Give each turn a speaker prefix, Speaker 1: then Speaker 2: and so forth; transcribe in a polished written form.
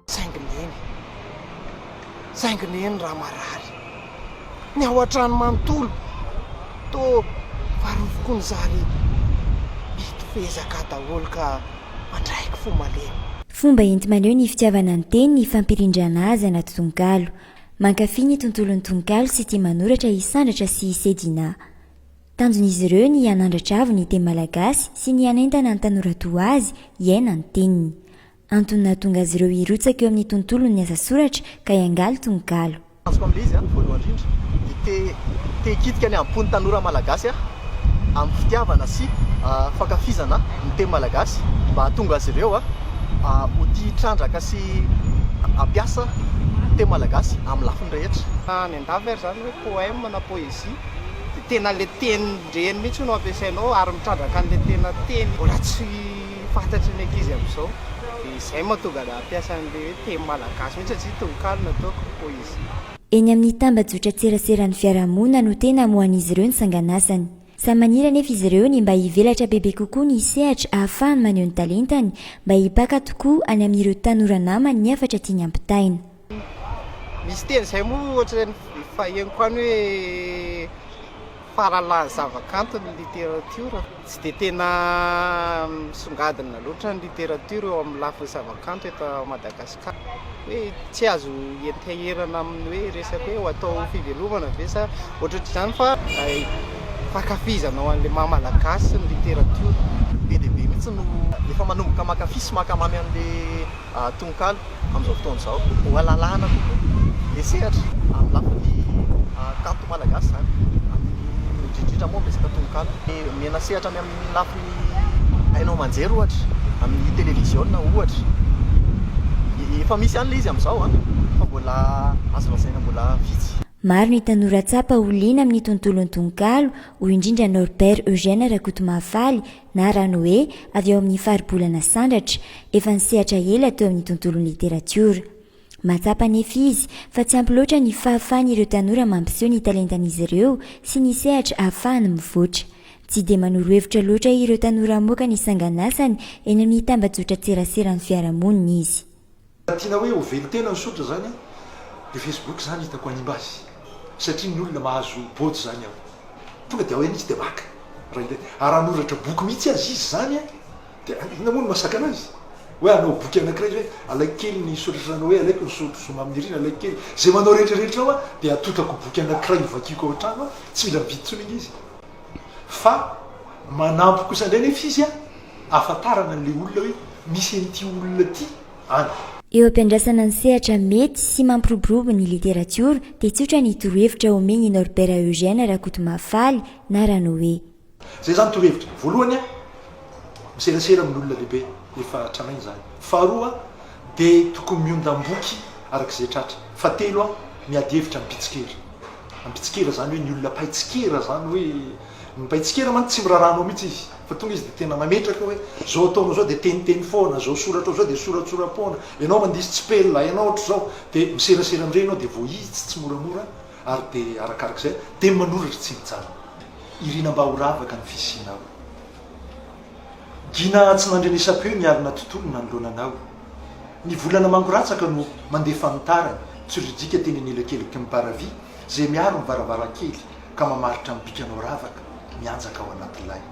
Speaker 1: Saingy neny, saingy neny raha marary. Ny ao an-trano manontolo toa farofiko ny zary mitofezaka daholo ka mandraiky fo malemy.
Speaker 2: Fomba enti-maneho ny fitiavana ny teny ny fampirindrana azy anaty tononkalo. Mankafy ny tontolon'ny tononkalo sy tia manoratra i Sandratra sy i Sedina. Tanjon'izy ireo ny hanandratra avo ny teny malagasy sy ny hanentana ny tanora toa azy hiaina ny teniny. Antony nahatonga azy ireo hirotsaka eo amin'ny tontolon'ny asa soratra ka hiangaly tononkalo.
Speaker 3: Tanjoko amin'ilay izy voalohany indrindra dia te te hikitika ny am-pon'ny tanora malagasy aho amin'ny fitiavana sy fankafizana ny teny malagasy mba hahatonga azy ireo ho tia hitrandraka sy hampiasa ny teny malagasy amin'ny lafiny rehetra.
Speaker 1: Any an-dafy ary izany hoe poème na poésie dia tena ilay tenin-dreny mihitsy no ampiasainao ary mitrandraka an'ilay tena teny mbola tsy fantatry ny ankizy amin'izao. Dia izay mahatonga anah hampiasa an'ilay hoe teny malagasy mihitsy satria tononkalo no ataoko, poésie.
Speaker 2: Eny amin'ny tambajotran-tseraseran'ny fiarahamonina no tena amoahan'izy ireo ny sanganasany. Samy maniry anefa izy ireo ny mba hivelatra bebe kokoa ny sehatra ahafahany maneho ny talentany mba hipaka tokoa any amin'ireo tanora namany ny hafatra tiany hampitaina.
Speaker 1: Misy teny izay moa ohatran'ny efa henoko any hoe faralahin'ny zavakanto ny literatiora. Tsy dia tena misongadina loatra ny literatiora eo amin'ny lafiny zavakanto eto Madagasikara. Hoe tsy azo ianteherana amin'ny hoe resaka hoe ho atao fivelomana ve sa ohatrohatr'izany fa fankafizana ho an'ilay maha malagasy ny literatiora.
Speaker 3: Be dia be mihitsy no efa manomboka mankafy sy mankamamy an'ilay tononkalo amin'izao fotoana izao. Ho alalahana kokoa ilay sehatra amin'ny lafiny kanto malagasy izany, indrindra indrindra moa amin'ny resaka tononkalo. Omena sehatra any amin'ny lafiny haino aman-jery ohatra, amin'ny televiziona ohatra. Efa misy ihany ilay izy amin'izao fa mbola azo lazaina mbola vitsy.
Speaker 2: Maro ny tanora tsapa ho liana amin'ny tontolon'ny tononkalo, hoy indrindra Norbert Eugène Rakotomahafaly, na Ranoe, avy ao amin'ny faribolana Sandratra, efa nisehatra ela teo amin'ny tontolon'ny literatiora. Mahatsapa anefa izy fa tsy ampy loatra ny fahafahan'ireo tanora mampiseho ny talentan'izy ireo sy ny sehatra ahafahany mivoatra. Tsy dia manoro hevitra loatra ireo tanora hamoaka ny sanganasany eny amin'ny tambajotran-tseraseran'ny fiarahamonina izy.
Speaker 4: Raha tiana hoe ho velon-tena ny soratra zany an, de Facebook zany hitako hanimba azy satria ny olona mahazo bôdy zany ao. Tonga de ao ihany izy de maka raha ilainy. Ary raha hanoratra boky mihitsy aza izy zany an, de inona moa no mahasakana azy? Hoe hanao boky anakiray izy hoe alaiko kely ny soratra hoe alaiko ny soratro zoma amin'ny rina alaiko kely. Zay manao rehetra rehetra ao an, de atotako boky anakiray hovakiako ao an-trano an, tsy mila mividy intsony ange izy. Fa manampy kosa indray nefa izy an, ahafantarana an'ilay olona hoe misy an'ity olona ity any.
Speaker 2: Eo am-piandrasana ny sehatra mety sy mampiroborobo ny literatiora dia tsotra ny torohevitra omen'i Norbert Eugène Rakotomahafaly na Ranoe.
Speaker 4: Zay zany torohevitra. Voalohany an, miserasera amin'olona lehibe efa tranainy zany. Faharoa dia tokony miondam-boky araka izay tratra. Fahatelo an, miady hevitra amin'ny mpitsikera. Mpitsikera zany hoe ny olona mpahay tsikera zany hoe, ny mpahay tsikera mantsy tsy miraharaha anao mihitsy izy fa tonga izy dia tena mametraka hoe zao ataonao zao dia teniteny foana, zao soratrao zao dia soratsora-poana, ianao mandiso tsipelina, ianao ohatr'izao, dia miserasera amin'ireny ianao dia voahitsy tsimoramora ary dia arakarak'izay dia manoratra tsy mijanona. Irina mba ho ravaka ny fisianao. Gina tsy nandrenesam-peo ny alina tontolo nanoloana anao. Ny volana mangoratsaka no mandefa ny tarany tsorijika teny anelakelaky ny bara-vy izay miaro ny varavarankely ka mamaritra ny bikanao ravaka mianjaka ao anaty lay.